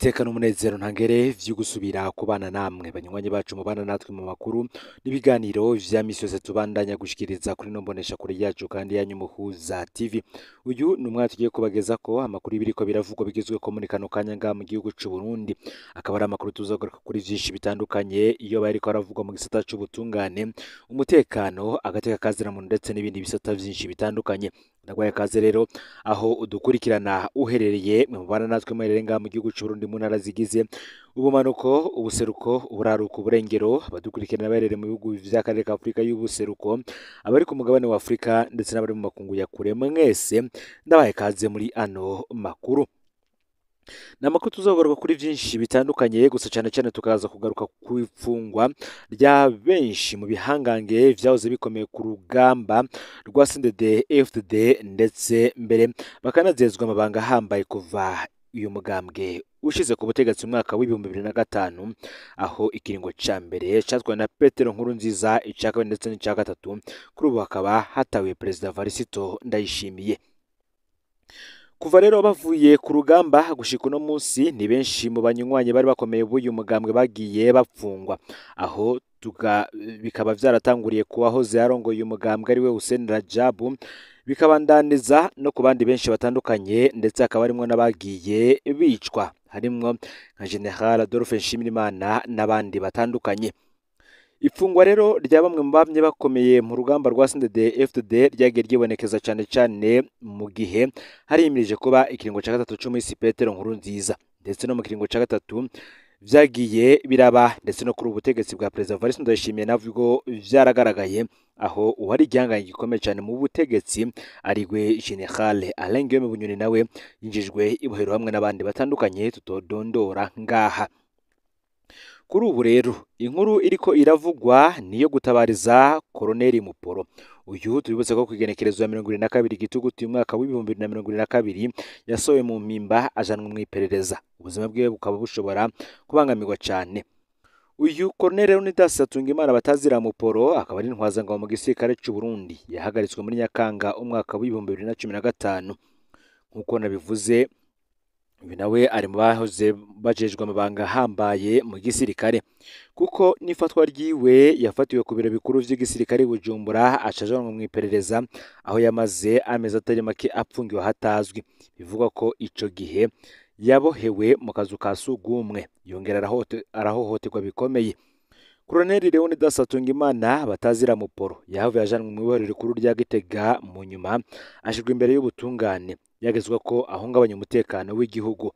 Niteka n'umunezero ntangere vyo gusubira kubana namwe banywanyi bacu mubana natwe mu makuru n'ibiganiro vya misi yose tubandanya gushikiriza kuri no mbonesha kure yacu kandi yanyu Muhuza TV. Uyu ni umwanya tugiye kubagezako amakuru y'ibiriko biravugwa bigezweho muri kano kanya ngaha mu gihugu c'u Burundi. Akaba ari amakuru tuzagaruka kuri vyinshi bitandukanye iyo bariko baravugwa mu gisata c'ubutungane, umutekano, agateka kaziramuntu ndetse n'ibindi bisata vyinshi bitandukanye. Ndagwaye kaze rero aho udukurikirana uherereye mwe mubana natwe muherereye ngaha mu gihugu c'u Burundi mu ntara zigize ubumanuko, ubuseruko, uburaruko, uburengero, abadukurikirana baherereye mu bihugu vy'akarere ka Afurika y'ubuseruko, abari ku mugabane wa Afurika ndetse n'abari mu makungu ya kure, mwese ndabaye kaze muri ano makuru. Ni amakuru tuzagaruka kuri vyinshi bitandukanye, gusa cane cane tukaza kugaruka ku ifungwa rya benshi mu bihangange vyahoze bikomeye ku rugamba rwa CNDD FDD, ndetse mbere bakanazezwa amabanga ahambaye kuva uyu mugambwe ushize ku butegetsi mu mwaka w'2005, aho ikiringo ca mbere catwawe na Petero Nkurunziza, ica kabiri ndetse n'ica gatatu. Kuri ubu hakaba hatawe Perezida Varisito Ndayishimiye. Kuva rero bavuye ku rugamba gushika uno munsi, ni benshi mu banywanyi bari bakomeye b'uyu mugambwe bagiye bapfungwa, aho bikaba vyaratanguriye ku wahoze arongoye uyu mugambwe ariwe Hussein Rajabu, bikabandaniza no ku bandi benshi batandukanye, ndetse hakaba harimwo n'abagiye bicwa, harimwo nka General Adolphe Nshimirimana n'abandi batandukanye. Ifungwa rero rya bamwe mu bamye bakomeye mu rugamba rwa CNDD FDD ryagiye ryibonekeza cane cane mu gihe harimirije kuba ikiringo ca gatatu c'umuhisi Petero Nkurunziza, ndetse no mu kiringo ca gatatu vyagiye biraba, ndetse no kuri ubutegetsi bwa Perezida Evariste Ndayishimiye navwo vyaragaragaye, aho uwari igihangange gikomeye cane mu butegetsi ariwe General Alain Guillaume Bunyoni nawe yinjijwe ibohero hamwe n'abandi batandukanye tutodondora ngaha. Kuri ubu rero inkuru iriko iravugwa niyo gutabariza Koloneli Muporo. Uyu tubibutse ko kwigenekerezo ya 22 Gitugutu umwaka w'2022 yasohowe mu mpimba ajanwa mu iperereza, ubuzima bwiwe bukaba bushobora kubangamirwa cane. Uyu Koloneli Leonidas Hatungimana batazira Muporo akaba ari intwazangabo mu gisirikare c'u Burundi, yahagaritswe muri Nyakanga umwaka w'2015. Nkuko nabivuze, uyu nawe ari mu bahoze bajejwe amabanga ahambaye mu gisirikare, kuko n'ifatwa ryiwe yafatiwe ku biro bikuru vy'igisirikare i Bujumbura, aca ajanwa mu iperereza aho yamaze amezi atari make apfungiwe hatazwi. Bivugwa ko ico gihe yabohewe mu kazu ka sugumwe, yongera arahohoterwa bikomeye. Koloneli Leonidas Hatungimana batazira Muporo yahavuye ajanwa mu ibohero rikuru rya Gitega, mu nyuma ashirwa imbere y'ubutungane, yagezwa ko ahungabanya umutekano w'igihugu.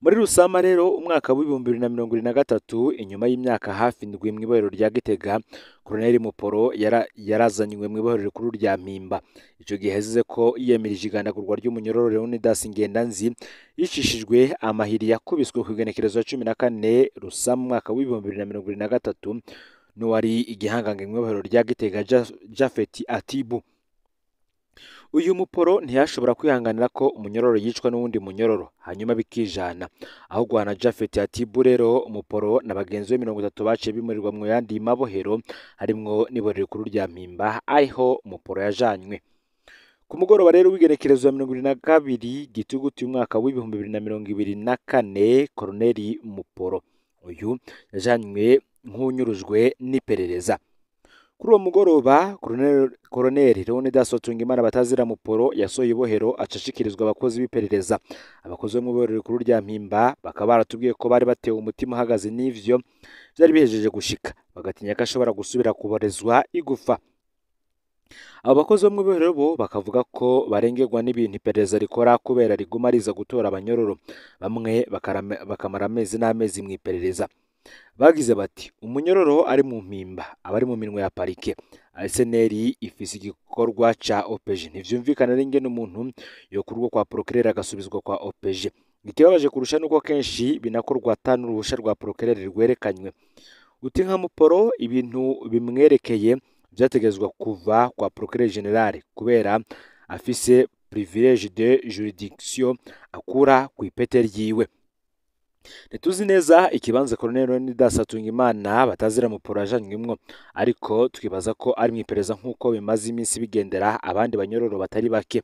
Muri Rusama rero umwaka w'2023, inyuma y'imyaka hafi indwi mu ibohero rya Gitega, Koloneli Muporo yarazanywe mu ibohero rikuru rya Mpimba. Ico gihe yazize ko yiyamirije igandagurwa ry'umunyororo Leonidas Ngendanzi yicishijwe amahiri yakubiswe ku igenekerezo ya 14 Rusama umwaka w'2023 n'uwari igihangange mu ibohero rya Gitega Japhet Atibu. Uyu Muporo ntiyashobora kwihanganira ko umunyororo yicwa n'uwundi munyororo hanyuma bikijana, aho guhana Japhet Atibu rero Muporo na bagenzi be 30 baciye bimurirwa mu yandi mabohero harimwo n'ibohero rikuru rya Mpimba ariho Muporo yajanywe. Ku mugoroba rero w'igenekerezo ya 22 Gitugutu umwaka w'2024, Koloneli Muporo uyu yajanywe nk'unyurujwe n'iperereza. Kuri uwo mugoroba Koloneli Leonidas Hatungimana batazira Muporo yasohoye ibohero acashikirizwa abakozi b'iperereza. Abakozi bo mu ibohero rikuru rya Mpimba bakaba baratubwiye ko bari batewe umutima uhagaze n'ivyo vyari bihejeje gushika, bagatinya ko ashobora gusubira kuborezwa igufa. Abo bakozi bo mu ibohero bo bakavuga ko barengerwa n'ibintu iperereza rikora kubera riguma riza gutora abanyororo, bamwe bakamara amezi n'amezi mu iperereza. Bagize bati umunyororo ari mu mpimba aba ari mu minwe ya parike, SNL ifise igikorwa ca OPG, ntivyumvikana ari ingene umuntu yokurwa kwa procureur agasubizwa kwa OPG. Ikibabaje kurusha nuko kenshi binakorwa ata n'uruhusha rwa procureur rwerekanywe. Uti nka Muporo ibintu bimwerekeye vyategerezwa kuva kwa procureur general kubera afise privilege de juridiction akura kw'ipete ryiwe. Ntituzi neza ikibanza Colonel Leonidas Hatungimana batazira Muporo yajanywemwo, ariko twibaza ko ari mw'iperereza nk'uko bimaze iminsi bigendera abandi banyororo batari bake.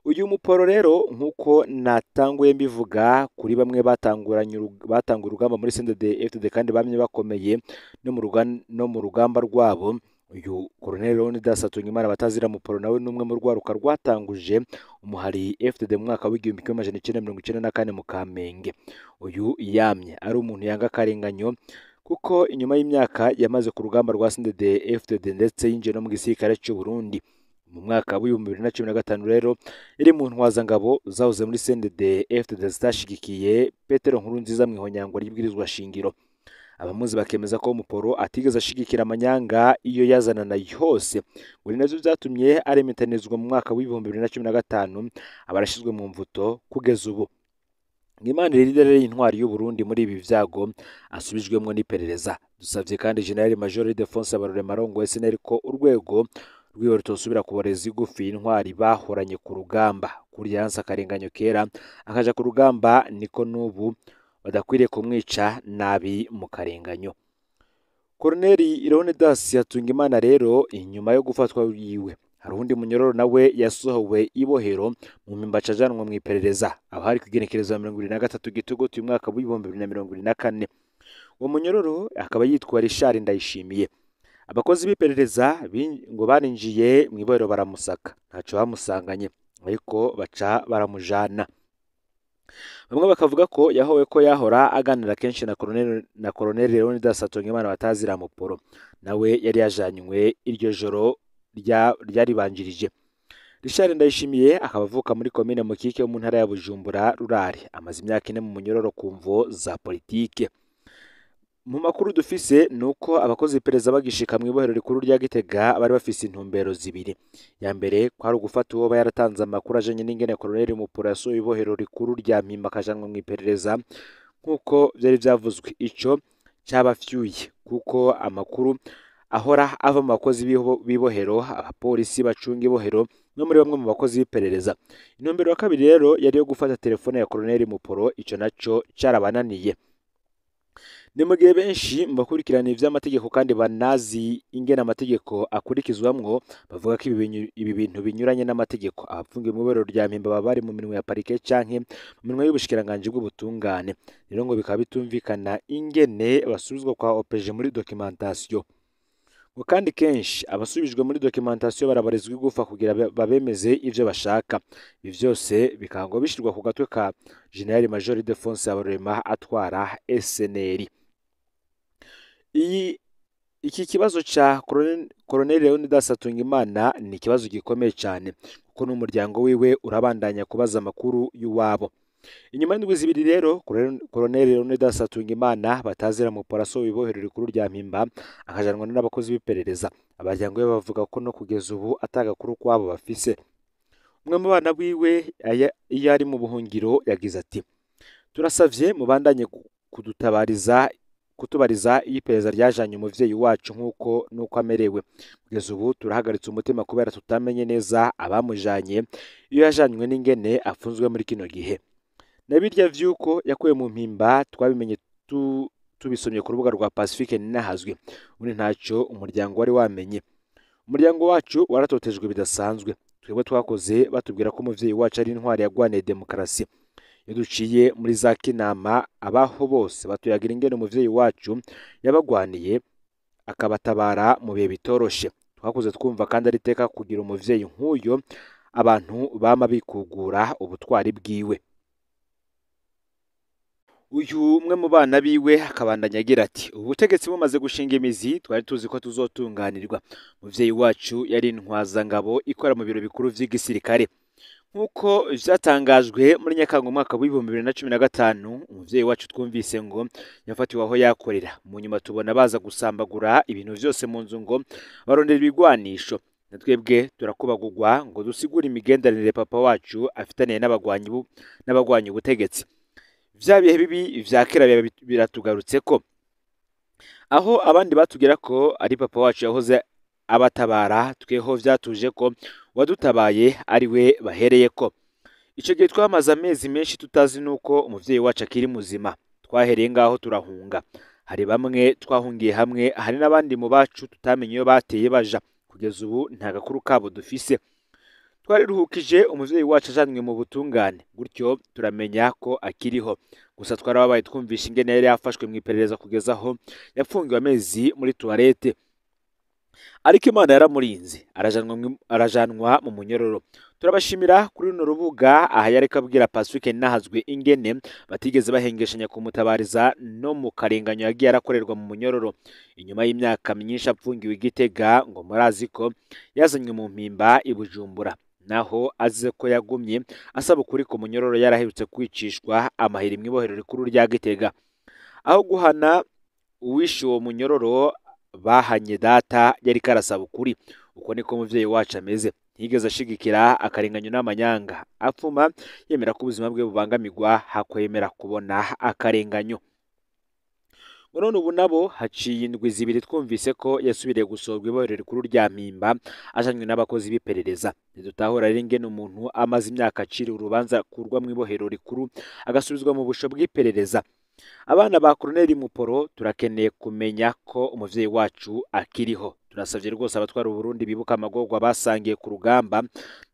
Uyu Muporo rero, nk'uko natanguye mbivuga, kuri bamwe batanguye urugamba muri CNDD FDD kandi bamye bakomeye no mu rugamba rwabo, uyu Colonel Leonidas Hatungimana batazira Muporo nawe n'umwe mu rwaruka rwatanguje umuhari FDD mu mwaka w'1994 mu Kamenge. Uyu yamye ari umuntu yanga akarenganyo, kuko inyuma y'imyaka yamaze ku rugamba rwa CNDD FDD ndetse yinjiye no mu gisirikare cy'u Burundi. Mu mwaka w'2015 rero iri mu ntwazangabo zahoze muri CNDD FDD zitashigikiye Petero Nkurunziza mu ihonyangwa ry'ibwirizwa shingiro. Abamuzi bakemeza ko Muporo atigeze ashigikira amanyanga iyo yazanana yose, ngo ni navyo vyatumye aremetanizwa mu mwaka w'2015, aba arashizwe mu mvuto kugeza ubu. Imana irinde intwari y'u Burundi muri ibi vyago asubijwemwo n'iperereza. Dusavye kandi General Major Ildefonse Habarurema arongoye SNL ko urwego rwiwe rutosubira kuboreza igufi intwari bahoranye ku rugamba. Kurya yanse akarenganyo kera akaja ku rugamba, niko n'ubu badakwiriye kumwica nabi mu karenganyo. Colonel Leonidas Hatungimana rero, inyuma yo gufatwa yiwe, hari uwundi munyororo nawe yasohowe ibohero mu Mpimba ajanwa mu iperereza, aho hari kw'igenekerezo ya 23 Gitugutu uyu mwaka w'2024. Uwo munyororo akaba yitwa Richard Ndayishimiye. Abakozi b'iperereza ngo barinjiye mu ibohero baramusaka, ntaco bamusanganye, ariko baca baramujana. Bamwe bakavuga ko yahowe ko yahora aganira kenshi na Colonel Leonidas Hatungimana batazira Muporo, nawe yari yajanywe iryo joro ryaribanjirije. Richard Ndayishimiye akaba avuka muri komine Mukike yo mu ntara ya Bujumbura Rurare, amaze imyaka 4 mu munyororo ku mvo za politike. Mu makuru dufise nuko abakozi iperereza bagishika mu ibohero rikuru rya Gitega bari bafise intumbero zibiri. Ya mbere kwari ugufata uwo yaratanze amakuru ajanye n'ingene Colonel Muporo yasohoye ibohero rikuru rya Mpimba akajanwa mu iperereza nk'uko vyari vyavuzwe. Ico cabafyuye kuko amakuru ahora ava mu bakozi b'ibohero, abapolisi bacunga ibohero no muri bamwe mu bakozi b'iperereza. Intumbero ya kabiri rero yari yo gufata telefone ya Colonel Muporo, ico naco carabananiye. Ni mu gihe benshi mu bakurikirana ivy'amategeko kandi banazi ingene amategeko akurikizwamwo bavuga ko ibi bintu binyuranye n'amategeko. Abapfungiwe mu ibohero rya Mpimba baba bari mu minwe ya parike canke mu minwe y'ubushikiranganji bw'ubutungane. Rero ngo bikaba bitumvikana ingene basubizwa kwa OPG muri documentation. Ngo kandi kenshi abasubijwe muri documentation barabarizwa igufa kugira babemeze ivyo bashaka. Ibi vyose bikaba ngo bishirwa ku gatwe ka General Major Ildefonse Habarurema atwara SNL. Iki kibazo ca Colonel Leonidas Hatungimana ni ikibazo gikomeye cane, kuko n'umuryango wiwe urabandanya kubaza amakuru y'uwabo. Inyuma y'indwi 2 rero Colonel Leonidas Hatungimana batazira Muporo asohoye ibohero rikuru rya Mpimba akajanwa n'abakozi b'iperereza. Abaryango be bavuga ko no kugeza ubu atagakuru kwabo bafise. Umwe mu bana biwe iyo ari mu buhungiro yagize ati: "Turasavye mubandanye kudutabariza, kutubariza iyo iperereza ryajanye umuvyeyi wacu nk'uko nuko amerewe. Kugeza ubu turahagaritse umutima kubera tutamenye neza abamujanye, iyo yajanywe n'ingene afunzwe muri kino gihe. Na birya vy'uko yakuwe mu Mpimba twabimenye tubisomye ku rubuga rwa Pacifique Ninahazwe. Ubundi ntaco umuryango wari wamenye. Umuryango wacu waratotejwe bidasanzwe. Twebwe twakoze batubwira ko umuvyeyi wacu ari intwari yagwaniye demokarasi. Iyo duciye muri za Kinama, abaho bose batuyagira ingene umuvyeyi wacu yabagwaniye akabatabara mu bihe bitoroshe. Twakuze twumva kandi ari iteka kugira umuvyeyi nk'uyo, abantu bama bikugura ubutwari bwiwe." Uyu umwe mu bana biwe akabandanya agira ati: "Ubutegetsi bumaze gushinga imizi twari tuzi ko tuzotunganirwa. Umuvyeyi wacu yari intwazangabo ikora mu biro bikuru vy'igisirikare. Nk'uko vyatangajwe muri Nyakanga umwaka w'2015, umuvyeyi wacu twumvise ngo yafatiwe aho yakorera. Mu nyuma tubona baza gusambagura ibintu vyose mu nzu ngo barondera ibigwanisho. Na twebwe turakubagurwa ngo dusigure imigenderanire papa wacu afitaniye n'abagwanyi ubutegetsi. Vya bihe bibi vya kera biratugarutseko, aho abandi batubwira ko ari papa wacu yahoze abatabara, tweho vyatuje ko wadutabaye ari we bahereyeko. Ico gihe twamaze amezi menshi tutazi nuko umuvyeyi wacu akiri muzima. Twahereye ngaho turahunga. Hari bamwe twahungiye hamwe, hari n'abandi mu bacu tutamenye iyo bateye baja. Kugeza ubu nta gakuru kabo dufise." Twariruhukije umuvyeyi wacu ajanwe mu butungane, gutyo turamenya ko akiriho. Gusa twarababaye twumvishe ingene yari yafashwe mu iperereza kugeza aho yapfungiwe amezi muri toilette. Ariko Imana yaramurinze, arajanwa mu munyororo. Turabashimira kuri runo rubuga. Aha yariko abwira Pacifique Nahazwe ingene batigeze bahengeshanya kumutabariza no mu karenganyo yagiye arakorerwa mu munyororo. Inyuma y'imyaka myinshi apfungiwe i Gitega, ngo murazi ko yazanywe mu Mpimba i Bujumbura, naho azize ko yagumye asaba ukuri ku munyororo yaraherutse kwicishwa amahiri mw'ibohero rikuru rya Gitega. Aho guhana uwishe uwo munyororo bahanye data yariko arasaba ukuri. Uko niko umuvyeyi wacu ameze, ntiyigeze ashigikira akarenganyo n'amanyanga, apfuma yemera ko ubuzima bwe bubangamirwa hakwemera kubona akarenganyo. Ngo none ubu nabo haciye indwi 2 twumvise ko yasubiriye gusohorwa ibohero rikuru rya Mpimba ajanywe n'abakozi b'iperereza. Ntidutahura rero ingene umuntu amaze imyaka aciriwe urubanza akurwa mw'ibohero rikuru agasubizwa mu busho bw'iperereza. Abana ba Colonel Muporo turakeneye kumenya ko umuvyeyi wacu akiriho. Turasavye rwose abatwara Uburundi bibuka amagorwa basangiye ku rugamba,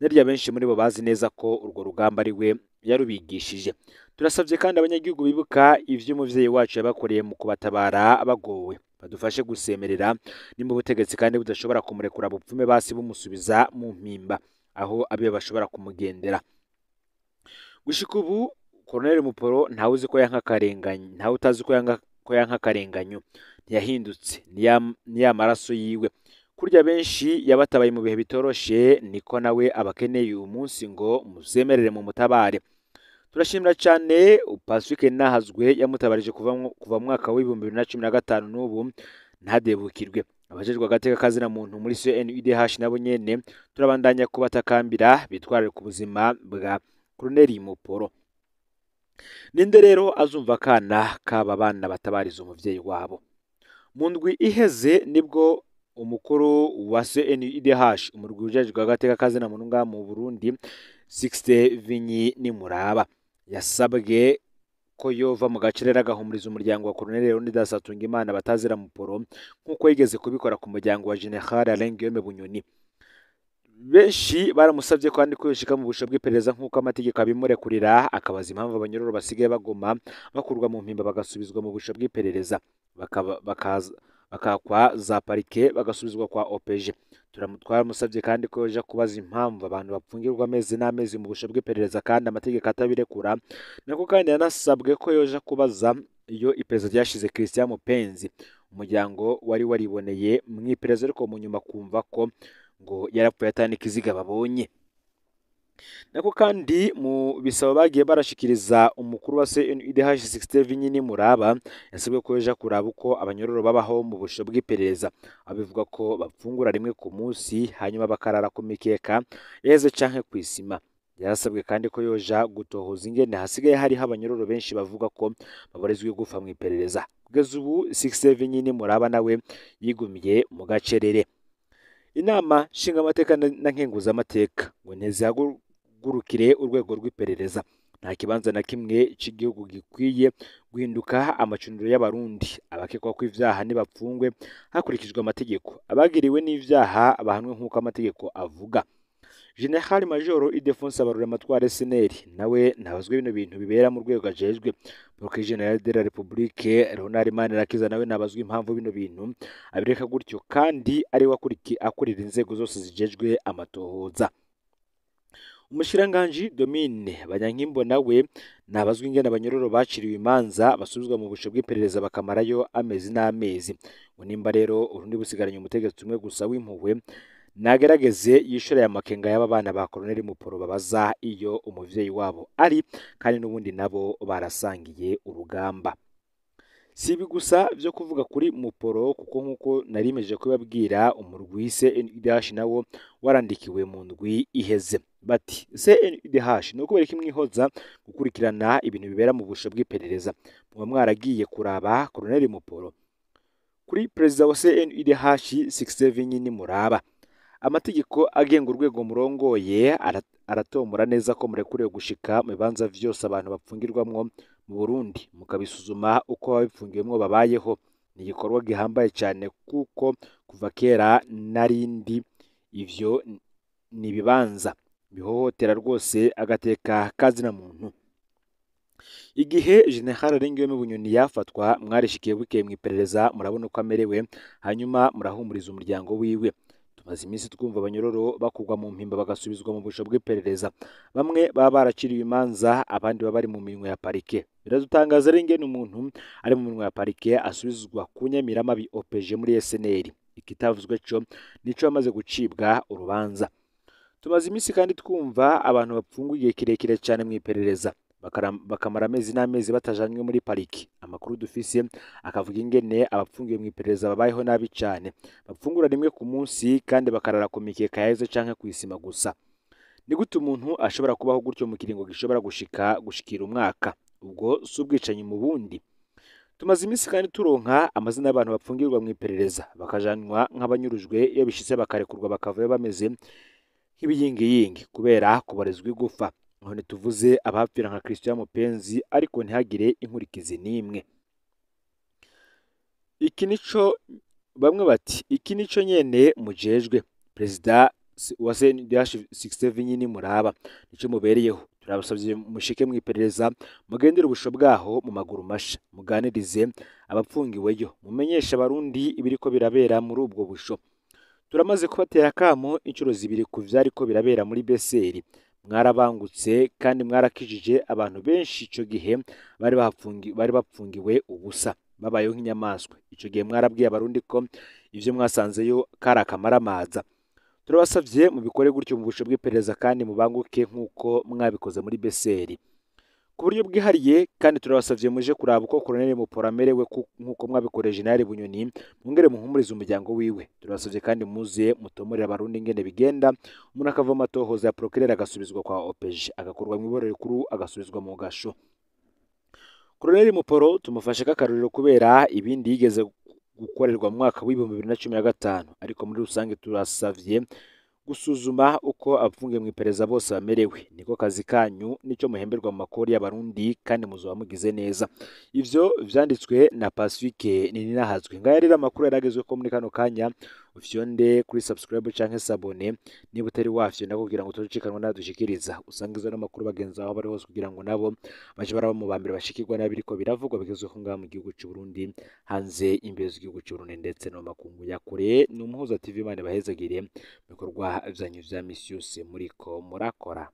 narya benshi muri bo bazi neza ko urwo rugamba ari we yarubigishije. Turasavye kandi abanyagihugu bibuka ivyo umuvyeyi wacu yabakoreye mu kubatabara bagowe, badufashe gusemerera nimba ubutegetsi kandi budashobora kumurekura bupfume basi bumusubiza mu Mpimba aho abe bashobora kumugendera. Gushika ubu Colonel Muporo ntawe uzi ko yanka akarenganyo, ntawe utazi ko yanka akarenganyo, ntiyahindutse ni ya maraso yiwe. Kurya benshi yabatabaye mu bihe bitoroshe, niko nawe abakeneye uyu munsi ngo muzemerere mu mutabare. Turashimira cyane Pacifique Nahazwe yamutabarije kuva mu mwaka wa 2015 n'ubu ntadebukirwe. Abajejwe agateka kazina muntu muri CNUDH nabo nyene turabandanya kubatakambira bitwarire ku buzima bwa Colonel Muporo. Ninde rero azumva akana k'aba bana batabariza umuvyeyi wabo? Mu ndwi iheze nibwo umukuru wa CNUDH, umurwi ujejwe agateka kazina muntu ngaha mu Burundi, Sixte Vinyi Nimuraba, yasabwe ko yova mu gacerera agahumuriza umuryango wa Colonel Leonidas Hatungimana batazira Muporo, nk'uko yigeze kubikora ku muryango wa General Alain Guillaume Bunyoni. Benshi baramusabye kandi ko yoshika mu busho bw'iperereza nk'uko amategeko abimurekurira, akabaza impamvu abanyororo basigaye bagoma bakurwa mu Mpimba bagasubizwa mu busho bw'iperereza, bakakwa za parike bagasubizwa kwa OPG. Twaramusabye kandi ko yoja kubaza impamvu abantu bapfungirwa amezi n'amezi mu busho bw'iperereza kandi amategeko atabirekura. Nako kandi yanasabwe ko yoja kubaza iyo iperereza ryashize Christian Mupenzi, umuryango wari wariboneye mu iperereza ariko mu nyuma kumva ko ngo yarapfuye atani kiziga babonye. Nako kandi mu bisabo bagiye barashikiriza umukuru wa CNUDH Sixte Vinyi Nimuraba, yasabwe ko yoja kuraba uko abanyororo babaho mu busho bw'iperereza. Abivuga ko bafungura rimwe ku munsi hanyuma bakarara ku mikeka yeze canke kw'isima. Yarasabwe kandi ko yoja gutohoza ingene hasigaye hariho abanyororo benshi bavuga ko baborezwe gufa mu iperereza. Kugeza ubu Sixte Vinyi Nimuraba nawe yigumiye mu gacerere. Inama nshingamateka na nkenguzamateka ngo ntizihagurukire urwego rw'iperereza. Nta kibanza na kimwe c'igihugu gikwiye guhinduka amacuniro y'abarundi. Abakekwa ko ivyaha nibapfungwe hakurikijwe amategeko, abagiriwe n'ivyaha bahanwe nk'uko amategeko avuga. General Major Ildefonse Habarurimantwari SNL nawe ntabazwe bino bintu bibera mu rwego ajejwe. Procureur General de la République Leonard Manirakiza nawe ntabazwe impamvu bino bintu abireka gutyo kandi ari we akurira inzego zose zijejwe amatohoza. Umushikiranganji Domine Banyankimbo nawe ntabazwe ingene abanyororo baciriwe imanza basubizwa mu busho bw'iperereza bakamarayo amezi n'amezi. Ngo nimba rero Urundi busigaranye umutegetsi umwe gusa w'impuhwe, nagerageze yishore aya makenga y'aba bana ba Colonel Muporo babaza iyo umuvyeyi wabo ari, kandi n'ubundi nabo barasangiye urugamba. Si ibi gusa vyo kuvuga kuri Muporo, kuko nkuko narimeje kubabwira umurwi CNUDH nawo warandikiwe mu ndwi iheze. Bati CNUDH ni ukubera iki mwihoza gukurikirana ibintu bibera mu busho bw'iperereza, muba mwaragiye kuraba Colonel Muporo? Kuri perezida wa CNUDH Sixte Vinyi Nimuraba, amategeko agenga urwego murongoye aratomora neza ko murekuriwe gushika mu bibanza vyose abantu bapfungirwamwo mu Burundi, mukabisuzuma uko ababipfungiwemwo babayeho. Ni igikorwa gihambaye cyane kuko kuva kera narindi ivyo ni ibibanza Bihohotera rwose agateka kazina muntu. Igihe General Ngiyome Bunyoni yafatwa, mwarishikiye bukeye mw'iperereza, murabona uko amerewe, hanyuma murahumuriza umuryango wiwe. Tumaze iminsi twumva abanyororo bakugwa mu mpimba bagasubizwa mu busho bw'iperereza. Bamwe baba baraciriwe imanza, abandi baba bari mu minwe ya parike. Biradutangaza rero ingene umuntu ari mu minwe ya parike asubizwa ku nyamiramabi OPG muri SNL. Ikitavuzwe co nico yamaze gucibwa urubanza. Tumaze iminsi kandi twumva abantu bapfungwa igihe kirekire cyane mu iperereza, bakamara amezi n'amezi batajanywe muri pariki. Amakuru dufise akavuga ingene abapfungiwe mu iperereza babayeho nabi cyane, bapfungura rimwe ku munsi kandi bakarara ku mikeka yaheze canke kw'isima gusa. Ni gute umuntu ashobora kubaho gutyo mu kiringo gishobora gushikira umwaka? Ubwo si ubwicanyi mu bundi? Tumaze iminsi kandi turonka amazina y'abantu bapfungirwa mu iperereza bakajanwa nk'abanyurujwe, iyo bishitse bakarekurwa bakavayo bameze nk'ibiyingiyingi kubera kubarezwa igufa. Aho ntituvuze abahapfira nka Christian Mupenzi, ariko ntihagire inkurikizi n'imwe. Iki nico bamwe bati iki nico nyene mujejwe. Perezida wa CNDH67 nyine muraba nico mubereyeho. Turabasavye mushike mu iperereza, mugendere ubusho bwaho mu maguru masha, muganirize abapfungiweyo, mumenyeshe abarundi ibiriko birabera muri ubwo busho. Turamaze kubatera akamo inshuro zibiri ku vyariko birabera muri Beseri. Mwarabangutse kandi mwarakijije abantu benshi ico gihe bari bapfungiwe ubusa, babayeho nk'inyamaswa. Ico gihe mwarabwiye abarundi ko ivyo mwasanzeyo kari akamaramaza. Turabasavye mubikore gutyo mu busho bw'iperereza kandi mubanguke nk'uko mwabikoze muri Beseri. Ku buryo bwihariye kandi turabasavye muje kuraba uko Colonel Muporo amerewe nk'uko mwabikoreje General Bunyoni, mwongere muhumurize umuryango wiwe. Turabasavye kandi muze mutomorere abarundi ingene bigenda, umuntu akava mu matohoza ya procureur agasubizwa kwa OPG, agakurwa mw'iborero rikuru agasubizwa mu gasho. Colonel Muporo tumufashe k'akarorero kubera ibindi yigeze gukorerwa mu mwaka w'2015, ariko muri rusange turasavye gusuzuma uko abapfungiwe mu iperereza bose bamerewe. Niko kazi kanyu, nico muhemberwa mu makori y'abarundi kandi muzoba mugize neza. Ivyo vyanditswe na Pacifique Nininahazwe. Ngaya rero amakuru yaragezwe ko muri kano kanya. Ufyonde kuri subscribe canke s'abonner niba utari wafyonda kugira ngo utocikanwa nadushikiriza. Usangize n'amakuru bagenzi aho bari hose kugira ngo nabo baje baraba mu bambere bashikirwa n'abiriko biravugwa bigezweho ngaha mu gihugu c'u Burundi, hanze imbere z'igihugu c'u Burundi ndetse no makungu ya kure. Ni Umuhuza TV, Imana ibahezagire bikorwa vyanyu vya misi yose muriko murakora.